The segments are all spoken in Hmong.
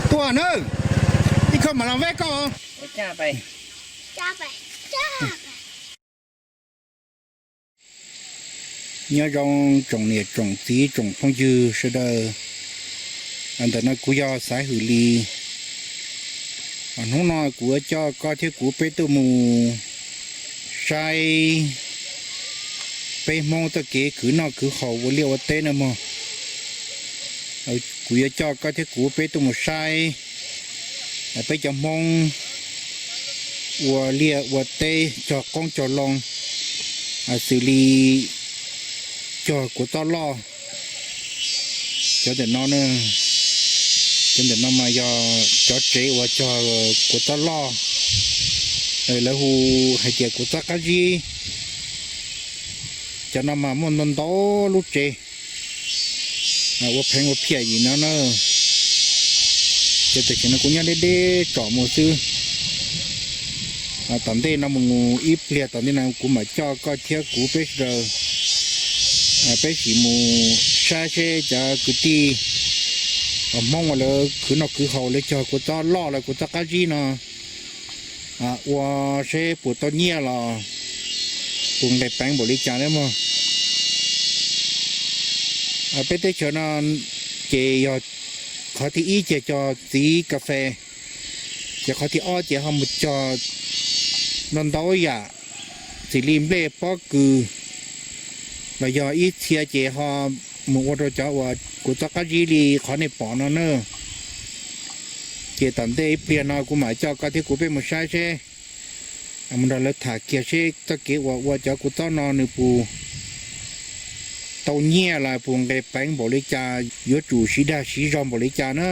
Tuaj na, ib khawb mam los veb koj. Nyob zoo tsoom niam tsoom txiv tsoom phooj ywg sawv daws. Ntawm no kuv yog Xaiv Hwm Lis. Hnub no kuv yuav coj koj thiab kuv peb tuaj mus saib peb Hmoob txoj kev khwv noj khwv haus ua liaj ua teb na mog. Kuv yuav coj koj thiab kuv peb tuaj mus saib peb cov Hmoob ua liaj ua teb cog qoob cog loo, xws li cog kua txob loj. Cov ntawm no, cov ntawm no mas yog cov tsev uas cog kua txob loj, lawv hu hais tias kua txob qab zib. Cov no mas muaj ntau ntau lub tsev ua pheev ua phiaj yim no na. Ces tam sim no kuv nyob deb deb tsom mus xwb. Tom ntej no mus ib pliag tom ntej no kuv mam coj koj thiab kuv peb sawv daws, peb sim mus saib seb cov kwv tij Hmoob uas lawv khwv noj khwv haus lawv cog kua txob loj los kua txob qab zib no ua seb puas tau nyiaj los puas nqis peev npaum li cas na mog. Peb teb chaws no ces yog qhov thib ib ces cog txiv kas fes, ces qhov thib ob ces ho mus cog ntau ntau yam xws li nplej pob kws los yog ib txhia ces ho mus ua rau cov uas kua txob qab zib li qhov nej pom no na. Ces tom ntej ib pliag no kuv mam coj koj thiab kuv peb mus saib seb, mus nrog lawv tham kiag seb txoj kev uas ua cov kua txob no nws puas tau nyiaj los puas nqis peev npaum li cas, yuav tsum siv dag siv zog npaum li cas na.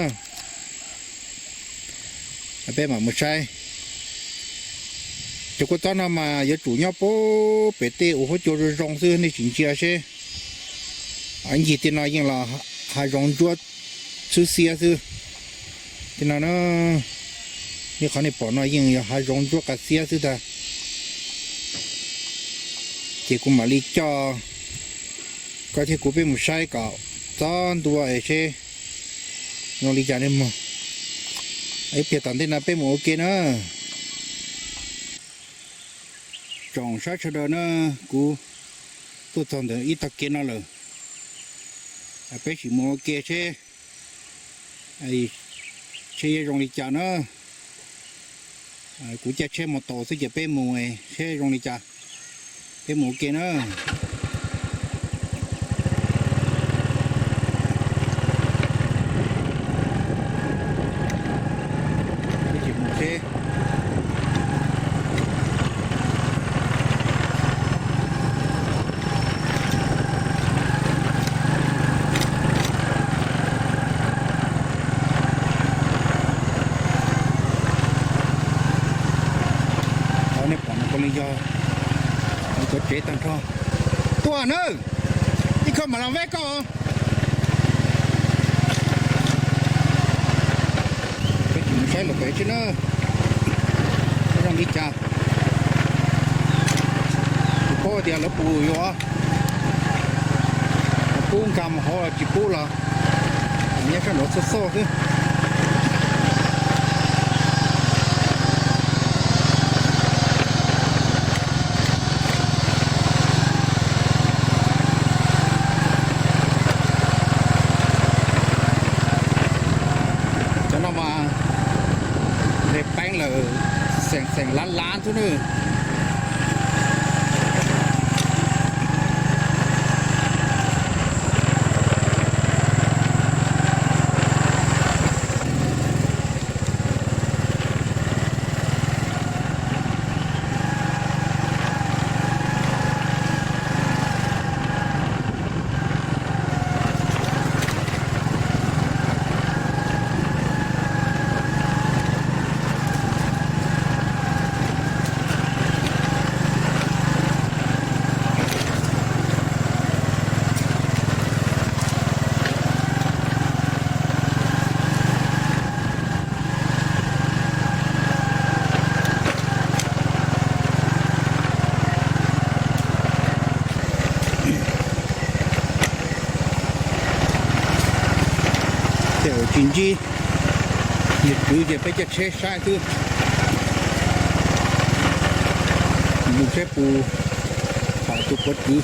Peb mam mus saib. Cov kua txob no mas yuav tsum nyob pem tej uas huab cua zoo zoo xwb nej tsis ntsia seb. Ib ncig tej no yeej los hav zoov ntsuab xwb xiab xwb. Tej no na, nej qhov nej pom no yeej yog hav zoov ntsuab qas xiab xwb ntag. Ces kuv mam li coj koj thiab kuv peb mus saib kom txog ntua es seb zoo li cas ne mog. Ib pliag tom ntej no peb mus ua ke na. Tsoom saib sawv daws na, kuv tuaj txog ntawm ib tog kev no lawm. Peb sim mus ua ke seb, seb yuav zoo li cas na. Kuv caij tsheb mus tau xwb ces peb mus seb zoo li cas. Peb mus ua ke na. Peb sim mus seb. Nej pom no puav leej yog cov tsev tag nrho. Tuaj nawb, ib khawb mam los veb koj. Peb tsis mus saib lawm pem tsis na, zoo li cas. Tsis paub tias lawv puas yuav pub nkag mus hauv los tsis pub los nyob sab nraud xauj xauj xwb. Cov no mas nqis peev lawm xeem xeem lab lab xwb nawb. Tej uas tsis ntsib yawg Tswv ces peb caij tsheb saib xwb, mus saib puas pom tus pov Tswv.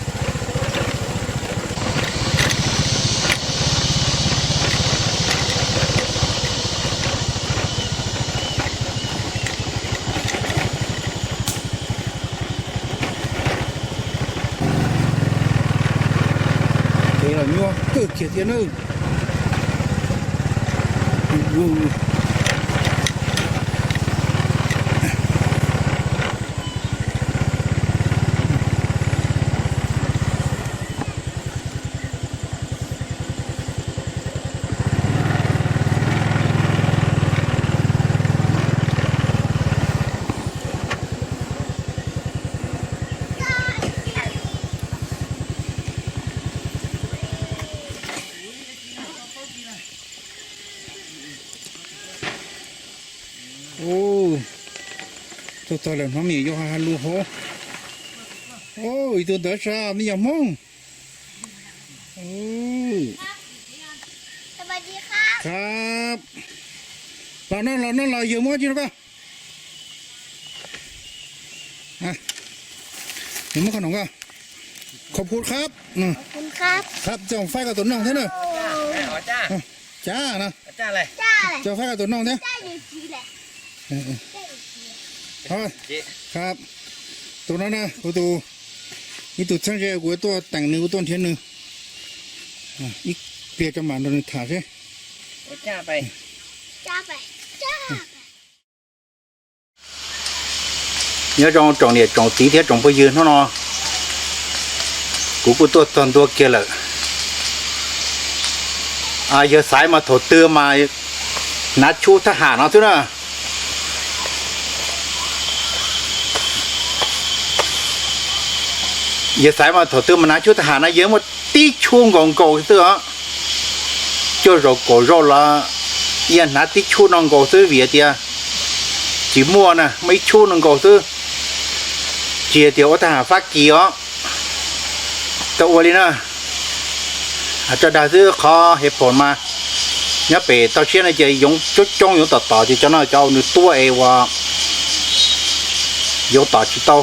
Ces los nyuaj kawg kiag thiab nawb. Tuaj txog lawm hnov me nyuam yaus hais lus hauv. Ib tug ntawd sab me nyuam Hmoob. Los no los no los yawg muab tsi rau koj. Yawg muab qhov no koj. Khov phuv khab. Khab txog faib koj tus noog thiab na. Cab na. Txog faib koj tus noog thiab. Tus no na kuv tus, ib tug txheeb ze kuv tuaj teem nws, kuv tuaj nrhiav nws. Ib pliag tso mam nrog nws tham seb. Nyob zoo tsoom niam tsoom txiv thiab tsoom phooj ywg, hnub no kuv kuj tuaj txog ntua kiag lawm. Yawg xaiv mas thaum twg mas hnav tshub thab ham no xwb na. Yawg xaiv mas thaum twg mas hnav tshub thab ham no yawg muaj tib tshub nkaus nkaus xwb os. Cuaj zaus kaum zaus los yawg hnav tib tshub no nkaus xwb vim tias tsis muaj na, muaj ib tshub no nkaus xwb. Tsis hais tias ua thab ham Fab Kis os, tau ua li na. Tso dag xwb qhov hev phoom mas nyob pem toj siab no ces yoov coob coob yoov tom tom ces cov no cov nws tuaj es ua yoov tom tsis tau.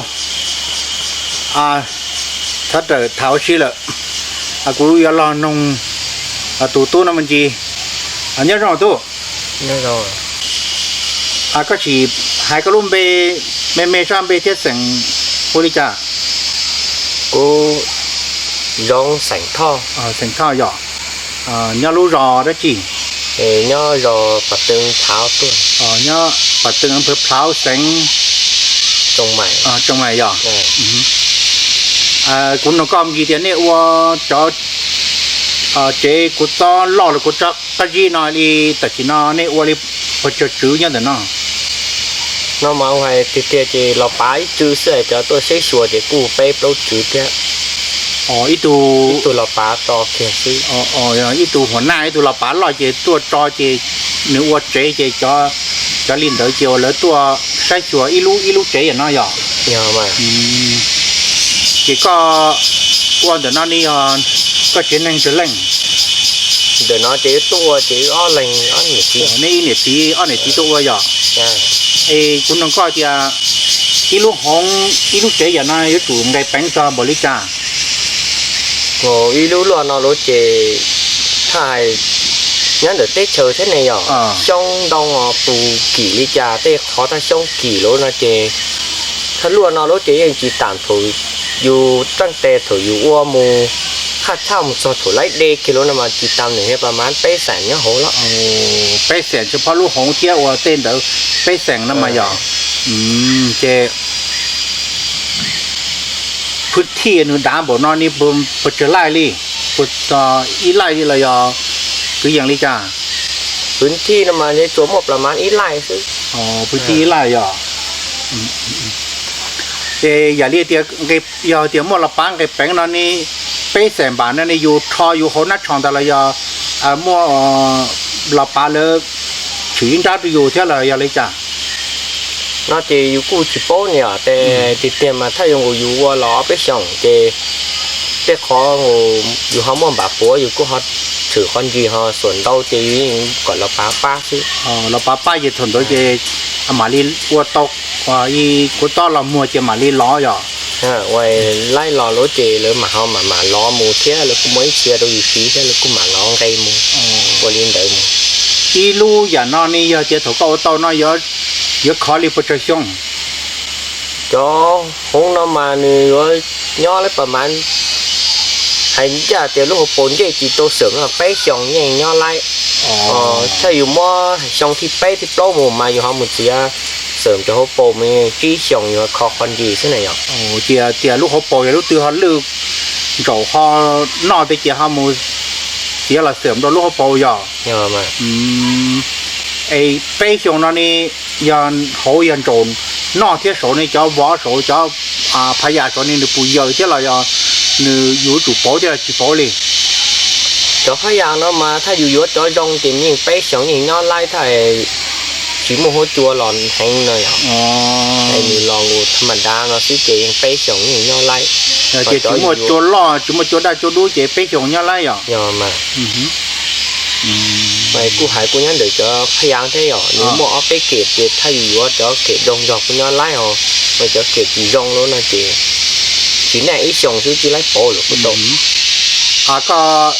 Thov rawm tham ua si lawm, kuv yuav los noog tus tub no me ntsis. Nyob zoo tub. Koj sim hais koj lub npe me me sab npe thiab xeem ua li cas? Kuv Zoov xeem Thoj. Xeem Thoj yog. Nyob lub zos dab tsi? Nyob zos Pas Tw Phlauv tuaj. Nyob Pas Tw Phlauv xeev Tsoo Maim yog. Kuv noog koj me ntsis tias nej ua cov tsev kuv txob loj los kuv txob qab zib no li tam sim no nej ua li puas tsawg tswv nyob ntawm no? No mas hais tiag tiag ces los pav ib tswv xwb, cov tuaj saib xyuas ces kuj peb plaub tswv thiab. Ib tug, ib tug los pav tso kiag xwb. Ib tug huam naj ib tug los pav loj ces tuaj tso ces nws ua tsev ces cov li ntawd ces uas lawv tuaj saib xyuas ib lub ib lub tsev yam no yog. Ces koj ua ntawm no ne yog koj tsev neeg tsawg leej? Ntawm no ces tuaj ua ces wb ob leeg, ob niam txiv. Nej ib niam txiv ob niam txiv tuaj ua yog? Es kuv noog koj tias ib lub hoov ib lub tsev yam no yuav tsum nqes peev txog npaum li cas? Ib lub luaj no lawm ces thaj hais nyob ntawm teb chaws thiab ne yog, xyoob ntoo os tus kim li cas tej qhov thaj xyoob kim lawm no ces thaj luaj no lawm ces yeej tsis tam thaum yus txeej tes thaum yus ua mus, haj txhaj mus txog thaum laib de kiag lawm no mas tsis tam nws pa mas peb xeem nyob hauv lawm. Peb xeem tsis phob lub hoov thiab ua tej ntawd peb xeem no mas yog. Ces phwj thij nws dav npaum no ne puas tsawg laij li? Puas txog ib laij li los yog kwv yees li cas? Phwj thij no mas tsuas muaj plas mas ib laij xwb. Phwj thij ib laij yog. Ces yam li tias yog tias muaj los pav nqes peev no ne, peb xeem npam no ne yus rho yus hauv nab tsho ntag los yog muaj los pav lawv tshwm ib nrab rau yus thiab los yog li cas? No ces yus kuj tsis paub ne, tiag tiag mas thaj yuav nkaus yus ua los ob peb xyoos ces tej qhov yus ho muaj npam puav yus kuj ho tshwm Xwm qhov ntsis ho xuam ntau ces yus yeej kom los pav pab xwb. Los pav pab ces thaum ntawd ces mam li ua tau ib kuv txob los muag ces mam li lov yom. Ua laib los lawm ces lawv mam ho mam mam lov mus thiab lawv kuj muaj ib txhia rau yus siv thiab lawv kuj mam lov nqe mus. Ua li ntawd mus. Ib lub yam no ne yog tias thaum koj ua tau no yuav khov li puas tsawg xyoo? Cov hoob no mas nws yuav nyob lawm pas mas, hais ncaj tias lub hauv paus ncej tsis tau xawm no peb xyoos yeej nyob laib. Thaum yus muab xyoo thib peb thib plaub mus mas yus ho mus txiav xawm cov hauv paus mas tsib xyoos yus kho qhov ntsis xwb na yom. Tias tias lub hauv paus yog lub twg ho lwj ntsaum ho noj tej ces ho mus txiav los xawm rau lub hauv paus yog. Es peb xyoos no ne yog hauv yog ntsaum noj thiab saud ne cov vov saud cov phaj yas saud ne nws puas yaws thiab los yog nws yuav tsum pauv thiab los tsis pauv li? Cov phaj yas no mas thaum yus yuav cov zoo ces yeej peb xyoos yeej nyob laib thiab, tsis muaj huab cua los heev no yom. Nws los nkaus thaj ma dav no xwb ces yeej peb xyoos yeej nyob laib. Ces tsis muaj cua loj tsis muaj cua daj cua dub ces peb xyoos nyob laib yom. Kuj hais kuj nyob ntawm cov phaj yas thiab yom, nws muaj ob peb kem ces thaum yus yuav cov kem zoo zog kuj nyob laib os, cov kem tsis zoo lawm no ces tsis naj ib xyoos xwb tsis laib pauv lawm kuj tau. Koj,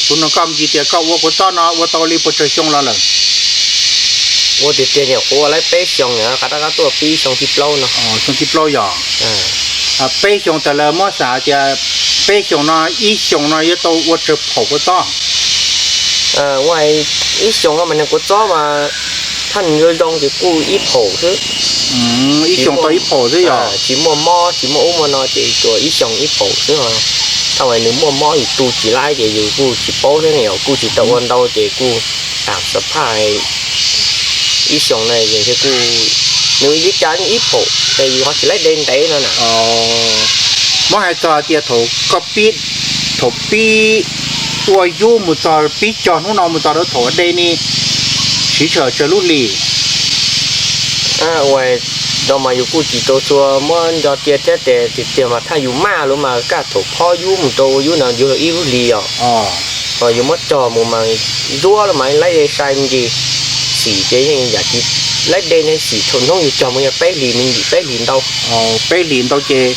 tus no koj ntsis tias koj ua kuv txob no ua tau li puas tsawg xyoo los lawm? Ua tiag tiag nyuam qhuav ua laib peb xyoos, qab rov qab tuaj pib xyoo thib plaub no. Xyoo thib plaub yog. Peb xyoos tas lawm muab xav tias peb xyoos no ib xyoos no yuav tau ua tsawg phaum kuv txob? Ua ib xyoos no mas nws kuv txob mas thaum nws zoo zoo ces kuj ib phaum xwb. Ib xyoos tau ib phaum xwb yog. Tsis muaj mob tsis muaj ub muaj no ces tsuas ib xyoos ib phaum xwb. Thaum nws muaj mob yus tu tsis laib ces yus kuj tsis paub thiab ne, kuj tsis tau ua ntau ces kuj tam xav phaj ib xyoos na kuj nws li cas ib phaum ces yus ho tsis laib de ntev no na. Muab hais txog tias thaum koj pib, thaum pib ua yub mus txog pib cog hnub no mus txog rau thaum de ne siv tsawg lub hlis? Ua no mas yus kuj tsis tau txhua muab nco tiag thiab tes tiag tiag mas thaum yus maj lawm mas kaj thaum phob yub mus rau ua yub no yuav luag ib lub hlis os. Yus muab cog mus mas nruab los mas laib sai me ntsis, xim ces yeej yam tsis laib de ne, xim thaum hnub yus cog mus yog peb hlis me ntsis peb hlis ntau. Peb hlis ntau ces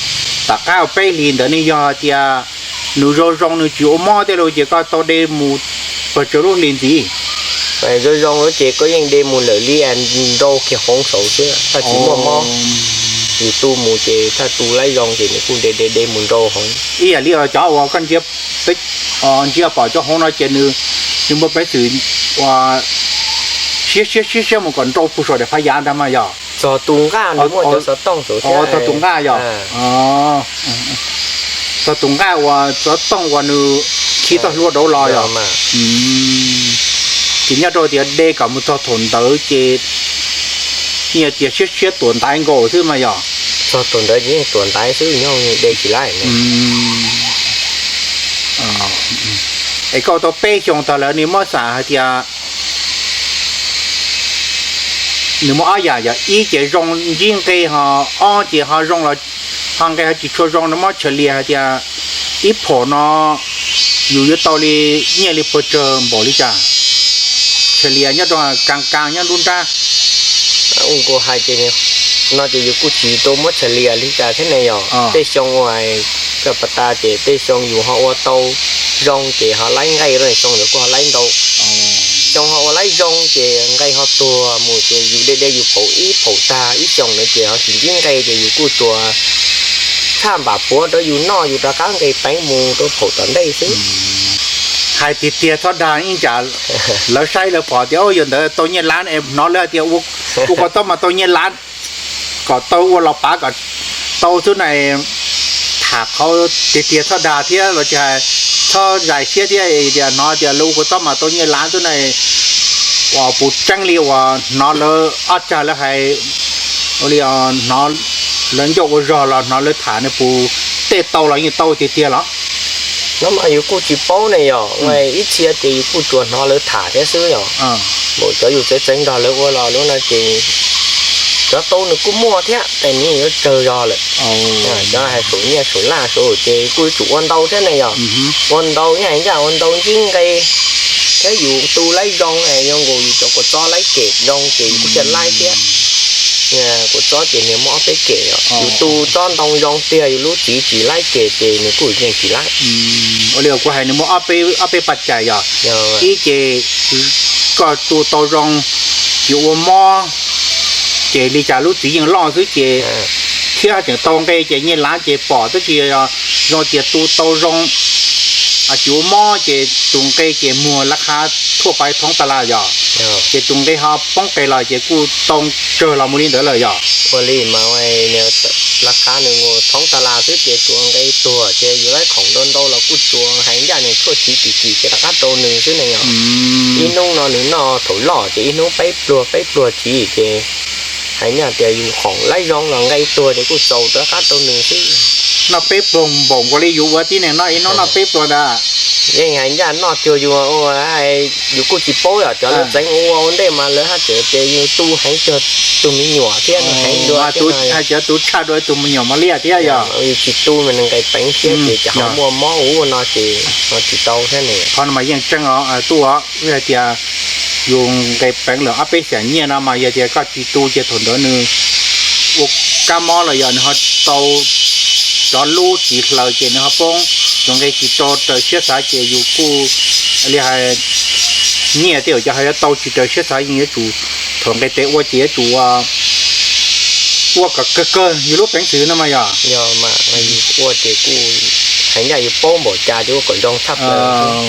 tom qab peb hlis ntawd ne yog tias nws zoo zoo nws tsis ua mob tej lus ces koj tau de mus puas tsawg lub hlis ntxiv? Zoo zoo lawm ces koj yeej de mus lawm li nrau kiag hauv saud xwb, thaum tsis muaj mob. Yus tu mus ces thaum tu laib zoo ces nws kuj de de de mus nrau hauv. Ib yam li cov uas koj ntsia pom cov hauv no ces nws, nws muaj peev xwm ua siab siab siab siab mus kom nrau puag saum daim phab yav ntag mas yog. Txog tus nqaj nws muaj cov xov tooj saud thiab. Txog tus nqaj yog. Txog tus nqaj uas xov tooj uas nws khi txoj hlua rau los yog. Ces nyob rau tias de kom mus txog thaum ntawd ces yeej tias siab siab tuam ntaiv nkaus xwb mas yog. Txog thaum ntawd ces yeej tuam ntaiv xwb nyob de tsis laib. Es koj tau peb xyoos tag lawm nws muab xam hais tias nws muaj ob yam, yog ib ces zoo ntsib nqe, ho ob ces ho zoo los ho nqe ho tsis tshua zoo, nws muab tshaj lias hais tias ib phaum no yus yuav tau li nyiaj li puas tsawg npaum li cas, tshaj lias nyob rau kas kas nyob nruab nrab. Kuv hais ces no ces yus kuj tsis tau muab tshaj lias li cas thiab ne yog tej xyoo uas koj pas tas ces tej xyoo yus ho ua tau zoo ces ho laib nqe, xyoo ntawd kuj ho laib ntau. Xyoo ho ua laib zoo ces nqe ho tuag mus ces yus de de yus phaum ib phaum tag ib xyoos ntawd ces ho tsis ntsib nqe ces yus kuj tsuas tshaj npam puav rau yus noj yus rov qab nqe peev mus rau phaum tom ntej xwb. Hais tiag tiag txhob dag ib tsam lawv saib lawv pom tias yog ntawd tau nyiaj lav es hnov lawv hais tias ua kua txob mas tau nyiaj lav, kom tau ua los pav kom tau xwb na. Tham qhov tiag tiag txhob dag thiab los tsis hais txhob zais siab thiab tias hnov tias lawv ua kua txob mas tau nyiaj lav xwb na. Uas puas tseeb li uas hnov lawv ob tsag lawv hais, ua li hnov lawv ncauj ua zog los hnov lawv tham nws puas tej tau los yeej tau tiag tiag los? No mas yus kuj tsis paub ne yog, ib txhia ces yus kuj tsuas hnov lawv tham thiab xwb yog. Npaum cov yus txeev txeev nrog lawv ua los lub no ces cov tau nws kuj muaj thiab, tes nws yuav tsawg zog lawm. Cov hais saum nyiaj saum laj saud ces kuj yuav tsum ua ntau thiab ne yog. Ua ntau, ib hais ncaj ua ntau ntsib nqe thiab yus tu laib zoo, zoo nkaus yus cov kua txob laib kem zoo ces yus kuj thiaj laib thiab. Kua txob ces nws muaj ob peb kem, yus tu tsob ntoo zoo tiag yus lub txiv tsis laib kem ces nws kuj yeej tsis laib. Ua li kuv hais nws muaj ob peb paj cai yog, ib ces koj tu tau zoo, yus ua mob ces li cas lub txiv yeej loj xwb ces, thiab tseem tau nqe ces nyiaj lav ces pom tab sis yog zoo tias tu tau zoo, yus ua mob ces tus nqe ces muag lab qhab thuaj pais thoob tas las yog, ces tus nqe ho poob qes los ces kuj tau tsawg los mus li ntawd lawm yog. Ua li mas lab qhab nws muag thoob tas las xwb ces tsuav nqe tuag ces yus laib khoom ntau ntau los kuj tsuav, hais ncaj nws tshuaj chiv kim kim ces rov qab rau nws xwb ne yog. Ib hnub no nws noj thaum loj ces ib hnub peb pluag peb pluag chiv ces hais ncaj tias yus khoom laib zoo los nqe tuag ces kuj txaus rov qab rau nws xwb. Noj peb pluag npaum nkaus li yus ua tib neeg noj ib hnub noj peb pluag ntag. Yeej hais ncaj noj cuag yus ua, yus kuj tsis paub yog cov lawv txeev ua ua ntej mas lawv haj tseem tias yus tu heev cuag tus me nyuam thiab heev dua, hais tias tus tshaj dua tus me nyuam mos liaj thiab yog. Yus tsis tu mas nws nqe peev thiab ces cas ho muaj mob ua no ces ho tsis tau thiab ne. Qhov no mas yeej tseeb os, tu os, hais tias yus nqe peev lawm ob peb xyam nyiaj no mas yog tias koj tsis tu ces thaum ntawd nws ua kab mob los yog nws ho tau cov lub txiv hlaws ces nws ho poob, yus nqe tsis tau raws siab xav ces yus kuj li hais nyiaj tej zaum ces ho yuav tau tsis raws siab xav, yeej yuav tsum thaum nqe tes ua ces yuav tsum ua kom kawg kawg yus lub peev xwm no mas yog. Yog mas ua ces kuj hais ncaj yus paub npaum cas ces ua kom zoo tshaj plaws.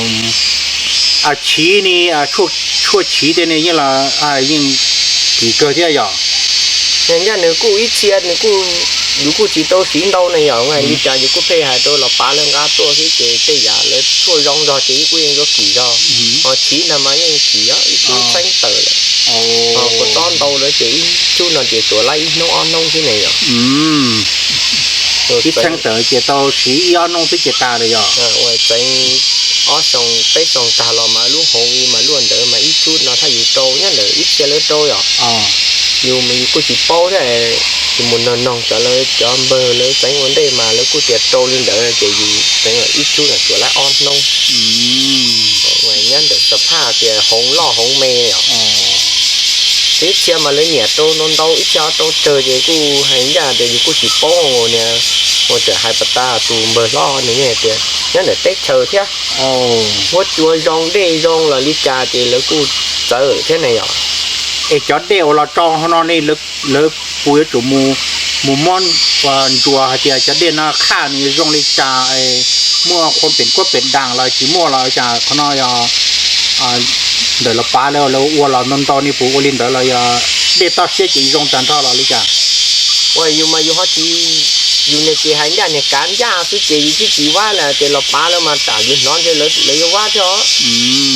Chiv ni, tshuaj chiv tej ne yeej los yeej kim kawg thiab yog. Ncaj nws kuj ib txhia nws kuj, yus kuj tsis tau siv ntau ne yog, li cas yus kuj pheej hais rau los pav lawv nqa tuaj xwb ces tej yam lawv tshuaj zoo zog ces kuj yeej yuav kim zog. Ho chiv no mas yeej kim ib txheeb tawm lawm. Ho kua txob ntau lawm ces ib chub no ces tsuas laib ib hnub ob hnub xwb ne yog. Ib txheeb tawm ces tau siv ib ob hnub xwb ces tas lawm yog. Ua txeev ob xyoo peb xyoo tag los mas lub hoov mas luaj ntawd mas ib chub no thaj yus rau nyob ntawm ib txhia lawv rau yog. Yus mas yus kuj tsis paub thiab, yus mus noog noog cov lawv cov npawg lawv txeev ua ntej mas lawv kuj tias rau li ntawd ces yus txeev ib chub no tsuas laib ob hnub. Nyob ntawm xab phaj tias hoov loj hoov me yom. Ib txhia mas lawv nyiam rau ntau ntau, ib txhia rau tsawg ces kuj hais ncaj tias yus kuj tsis paub niag, ua tseem hais pas tas tus npawg hlob nws yeej tias nyob ntawm teb chaws thiab, huab cua zoo dej zoo los li cas ces lawv kuj txawv thiab ne yom. Es cov dej uas los tso hauv no ne, lawv puas yuav tsum mus muab ntsuas hais tias cov dej no qhaj nws zoo li cas, muaj khuam pem kuab pem daas los tsis muaj los cas, qhov no yog ntawm los pav lawv ua los ntau ntau ne puas ua li ntawd los yog dej toj siab ces zoo tag nrho los li cas? Ua yus mas yus ho tsis, yus niag ces hais ncaj niag kav ncaj xwb ces yus twb tsis vab lawm ces los pav lawv mas tam yus hnov ntshe lawv yuav vab thiab os.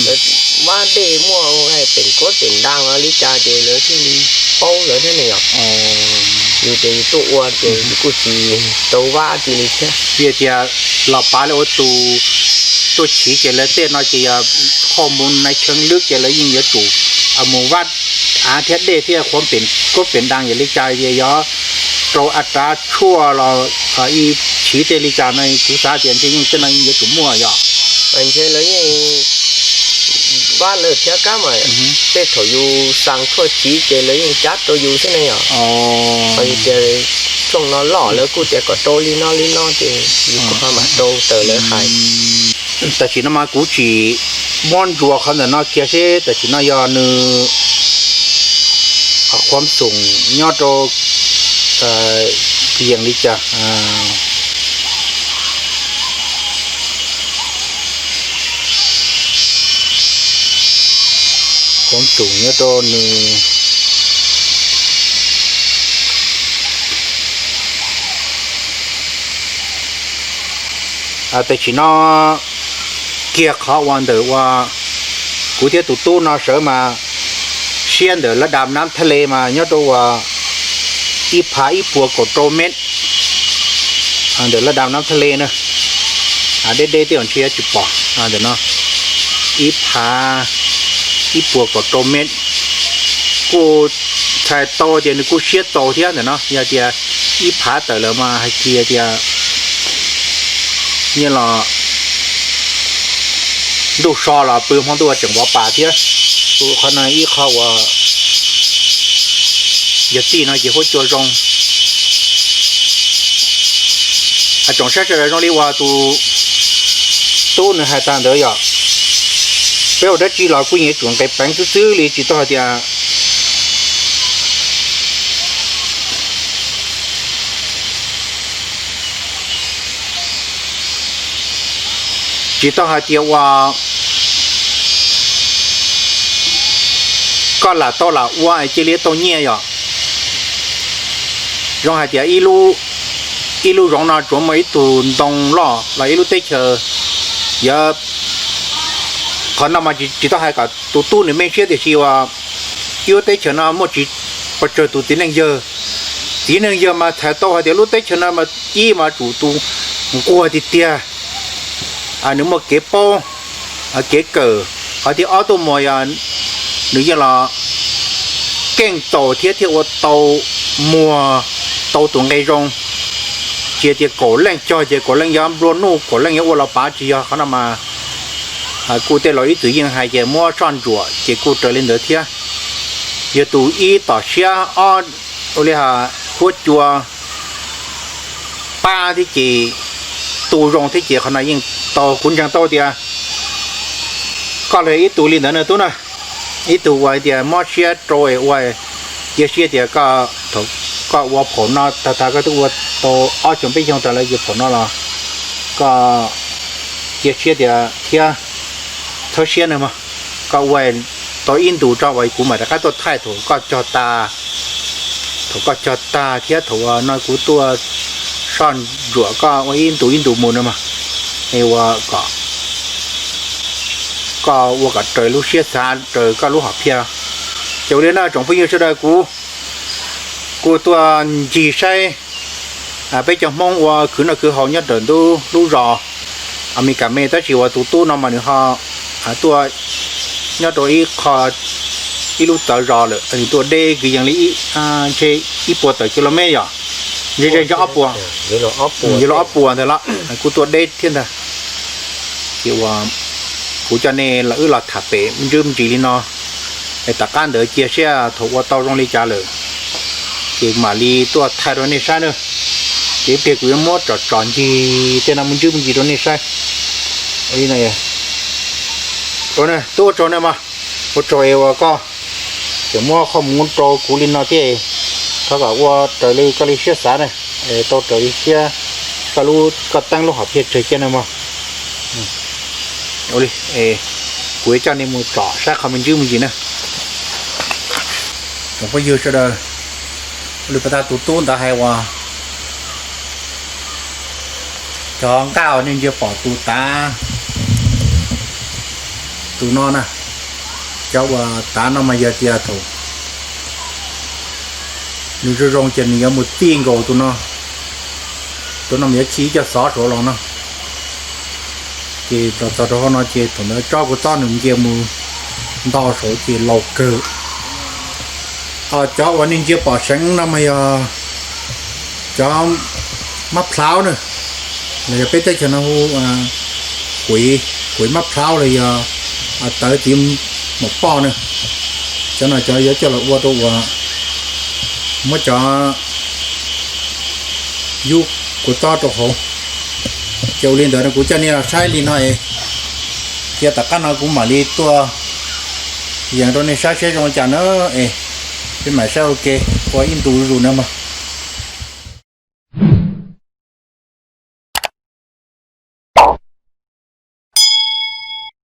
Lawv vab dej muaj pem kuab pem daas los li cas ces lawv thiaj li paub lawv thiab ne yom. Yus ces yus tuaj ua ces yus kuj tsis tau vab cia li thiab. Vim tias los pav lawv ua tus tuaj chiv ces lawv tej no ces yog qhov mus nais cheeb lwb ces lawv yeej yuav tsum mus vab av thiab dej thiab khuam pem kuab pem daas yog li cas, yog rau av rab tshuaj los ib chiv tej li cas no kuv xav tias ntshe yeej tej no yeej yuav tsum muaj yog. Ntshe lawv yeej vab lawv thiab kab mas tej thaum yus xaa tshuaj chiv ces lawv yeej cab rau yus xwb ne yom. Yus tias tshooj no loj lawv kuj tias kom rau li no li no ces yus kuj ho mam rau raws lawv hais. Tam sim no mas kuv tsis muab ntsuas qhov ntawm no kiag seb tam sim no yog nws qhuav xoom nyob rau yees li cas. Qhuav xoom nyob rau nws tam sim no kiag qhov uas ntawm uas kuv thiab tus tub no sawv mas siab ntawm lab dam nab thaj le mas nyob rau uas ib phav ib puas kaum rau met ntawm lab dam nab thaj le na. Deb deb tej zaum ntshe yuav tsis pom ntawm no, ib phav ib puas kaum rau met. Kuj txhais tau tias nws kuj siab txaus thiab ntawm no, yog tias ib phav tawm lawm mas hais kiag tias nyiaj los ntuj so los pw hmo ntuj tseem vov pas thiab. Qhov no ib qho uas yog txij no ces huab cua zoo. Tsoom saib sawv daws, zoo li uas tus tub nws hais tag ntawd yog peb ua dab tsi los kuj yeej yuav tsum nqis peev xwb xwb li, tsis tau hais tias tsis tau hais tias uas koj lam tau lam ua es cia li tau nyiaj yom. Zoo hais tias ib lub zoov no tsuas muaj ib tug ntoo loj los ib lub teb chaws, yog qhov no mas tsis tau hais kom tus tub nws meej siab, tiam sis uas ib lub teb chaws no muaj tsis pes tsawg tus txiv neej yawg. Txiv neej yawg mas txhais tau hais tias lub teb chaws no mas ib mas tsum tus nquag tiag tiag, nws muaj kev paub, kev kawm. Qhov thib ob tuaj mus yog nws yeej los keej txaus thiab thiaj ua tau muag tau tus nqe zoo. Tsis tias kaum leej cog ces kaum leej yuav nplua nuj, kaum leej yuav ua los pav, tsis yog qhov no mas. Kuj tej laus ib txwm yeej hais ces muab soj ntsuam ces kuj raws li ntawd thiab. Yog tus ib tom siab, ob ua li huab cua pab thiab ces tu zoo thiab ces qhov no yeej tau. Kuv ntseeg tau tias koj los ib tug li ntawd na tub na, ib tug uas hais tias mob siab rau es ua, cia siab tias koj ua phaum no tag tag koj twb ua tau ob xyoos peb xyoos tas lawm ces phaum no los koj cia siab tias thiab txhawb siab na mog. Koj ua tau ib ntus tso uas kuv mam rov qab tuaj thaij thaum koj cog tas, thaum koj cog tag thiab thaum no kuv tuaj soj ntsuam koj ua ib ntus ib ntus mus na mog, es ua kom koj ua kom raws lub siab xav raws koj lub hom phiaj. Ces ua li no tsoom phooj ywg sawv daws, kuv kuj tuaj ncig saib peb cov Hmoob ua khwv noj khwv haus nyob raws ntuj lub zos Amelikas me, tab sis uas tus tub no mas nws ho tuaj nyob rau ib qho, ib lub txawv zos lawm, nws tuaj deb kwv yees li ntshe ib puas tawm kis lus mev yom, ntshe ze ntshe ob puas, yuav luag ob puas ntawd los kuj tuaj deb thiab ntag. Ces uas kuv coj nej los wb los tham pem me ntsis me ntsis li no, es tom qab ntawd cia siab thaum ua tau zoo li cas lawm ces mam li tuaj thaij rau nej saib na. Ces ib pliag kuv yuav muab tsom tsom ncig tej no me ntsis me ntsis rau nej saib. Ua li no, tub ua tsaug na mog, ua tsaug es uas koj tseem muab qhov mus rau kuv li no thiab, thov kom ua raws li koj li siab xav na, tau raws li siab koj lub, koj teeb lub hom phiaj tsawg kiag na mog. Ua li, kuv yuav coj nej mus tsom saib qhov me ntsis me ntsis na. Tsoom phooj ywg sawv daws, ua li pas tag tus tub ntawd hais uas cov nqaj uas nej ntsia pom tus tav, tus no na, cov uas tav no mas yog tias thaum nws zoo zoo ces nws yuav mus txij nkaus tus no, tus no mas yuav chim ib co xov saud los no. Ces los txog rau hauv no ces thaum ntawd tsob kua txob nws nce mus nto saud ces laus kawg. Cov uas nej ntsia pom seev no mas yog cov mab plhaub na, los yog peb teb chaws no hu kuiv, kuiv mab plhaub los yog tawv txiv maum poj na. Cov no cov yuav coj los ua rau uas muab cov yub kua txob rau hauv. Ces ua li ntawd kuv coj nej los saib li no es, cia tom qab no kuv mam li tuaj yees rau nej saib seb zoo li cas na es, peb mam saib ua ke, ua ib ntu zus na mog.